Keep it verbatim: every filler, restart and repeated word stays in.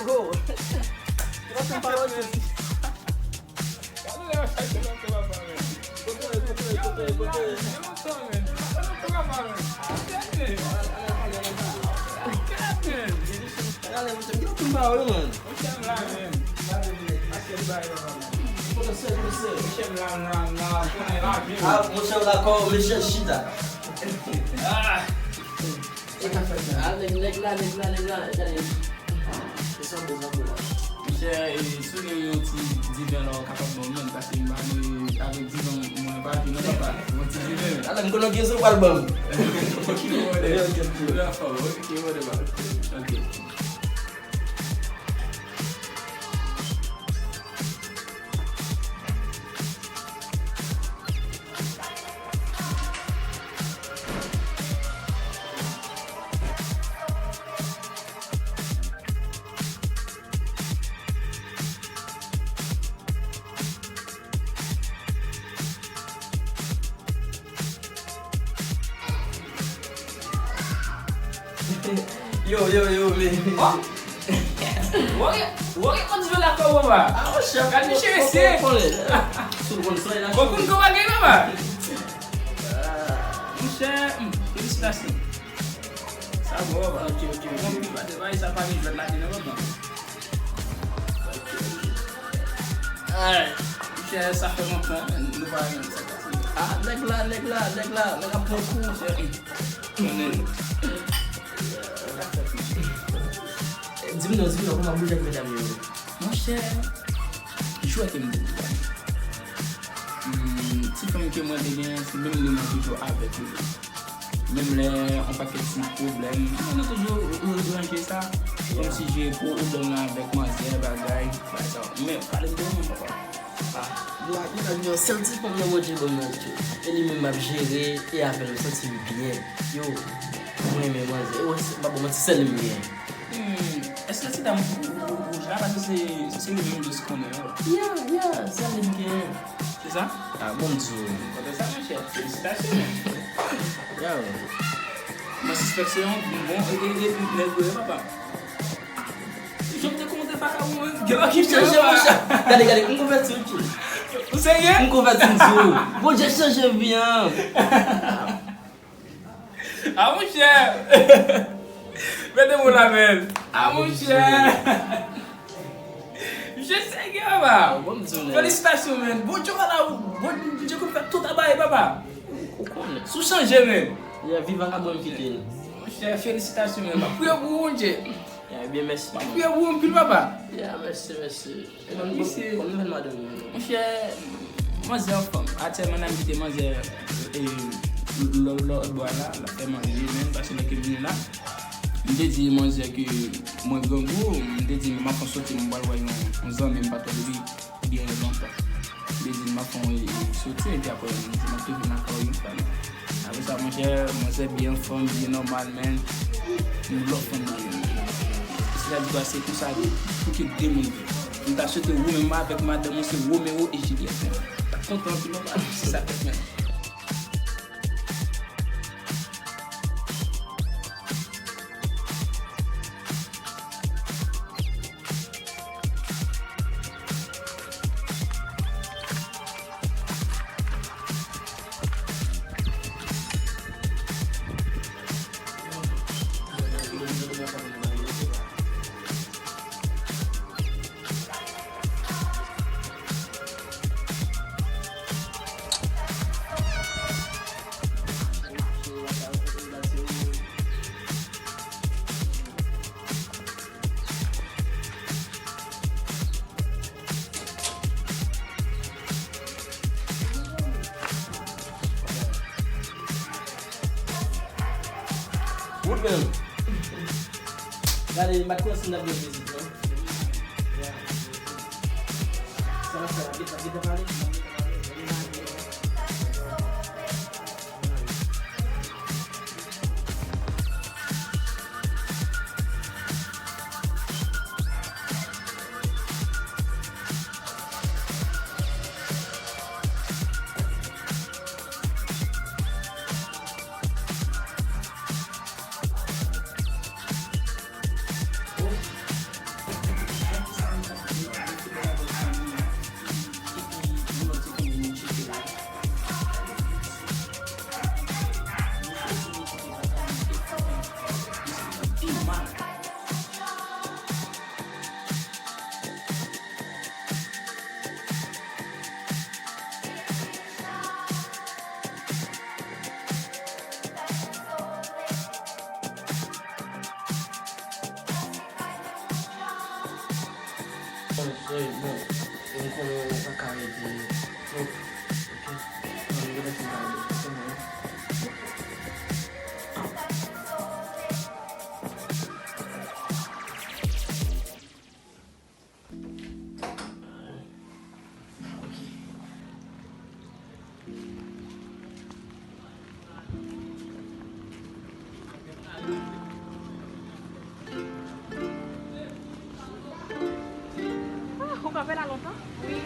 Go. Yo, se pa lòt. Gade lè yo chache nan papa, men. Kote, kote, kote, kote. Gade, monchè, m gen tout pawòl, man. Monchè, m la menm. Pase bay papa, man. Kote sè, kote sè? Monchè, m la, m la, m la, konnen la, vim. Ah, monchè, m la, kò, mesye, chita. Ah. Sa k ap fèt la? Ah, nèg, nèg la, nèg la, nèg la, gade. Se sa bon, sa bon la. Monchè, e, si w gen yon ti diven la, w kapab ban mwen, paske m pa vle avèk diven mwen pa jwe non, papa. Yon ti diven. Ala, m konnen gen sa w pral ban m. Ok, brother. Ok, ok. Ok, brother, papa. Ok. Yo, yo, yo, men. Wòye, wòye, on dirait la kò, papa. Ah, monchè, gad misye mesye. Sou konn soy la. Bon, konn kò bagay, papa. Monchè, hmm, felisitasyon. Sa bon, papa. Ok, ok, ok. Bon, papa, se pa sa pa gen jwèt la, non, papa. Ay, monchè, sa fè lontan, nou pa wè sa pase. Ah, nèg la, nèg la, nèg la, nèg ap pran kou, monchè. Di m non, di m non, kòman boujak medam yo? Monchè, jwè ke m te di. Hmm, ti fanm ke mwen te gen, se menm li mwen toujou avèk li. Menm lè yon pakèt ti pwoblèm, mwen nou toujou ranje sa. Kòmsi je pwoblèm nan avèk manzè, bagay, bagay sa. Men, pale m de mwen, papa. Ah, nou ak nou ak yon sèl ti fanm nan Bondye ban m nan, tchou. E li menm m ap jere, e avè l, m santi m byen. Yo, mwen renmen manzè. E wè, m pa ba w manti, sèl li m gen. Hmm, èske ti dam wouj la, paske se, se li menm jis konnen, wi. Yeah, yeah, sèl li m gen. Se sa? Ah, bon, m di w. Kontan sa, monchè. Felisitasyon. Yo. Mwen sispèk se yon bon, e, e, e, nèg wi, papa. Jan m te konte pa ka ou menm, gen pa ki chanje, monchè. Gade, gade, m konvèti, ok. Ou serye? M konvèti, m di w. Bondye chanje vi an. Ah, monchè. Mete mo la, men. Ah, monchè. Misye serye, papa. Felisitasyon, men. Bondye, papa, Bondye konn fè tout bagay, papa. Ou konnen. Si w chanje, men. Vivan ka bon kite l. Monchè, felisitasyon, men. M ap priye pou ou, Bondye. Ebyen, mèsi. M ap priye pou ou anpil, papa. Ya, mèsi, mèsi. Bon, bon, bon nouvèl madanm mwen. Monchè, manzè anfòm. Aktyèlman, n ap kite manzè, e, lò, lòt bò la, l ap fè manje, men, paske lè ke m vini la, m te di manzè ke mwen grangou, m te di, men m ap fè soti, m pral wè yon, yon zanmi m pa twò depi byen lontan. M te di m ap fè yon soti, epi apre, m di m ap tou vin lakay ou yon fwa. Apre sa, monchè, manzè byen anfòm, byen nòmal, men yon lòt fanm nan menm. Sètadi kwa se konsa pou ke de moun viv. M ta swete ou menm avèk madanm ou se Romeo e Juliet menm. M ta kontan anpil, papa, si sa fèt menm. Wout menm. Gade, m pa t konnen si n t ap gen vizit, non. Sa va fè, ap gen, ap gen tan pale. Bon, bon, m konnen ou pa ka rete twòp, ok? Bon, m gentan fin pale, ok, mwen. Ah, ou kanpe la lontan? Wi.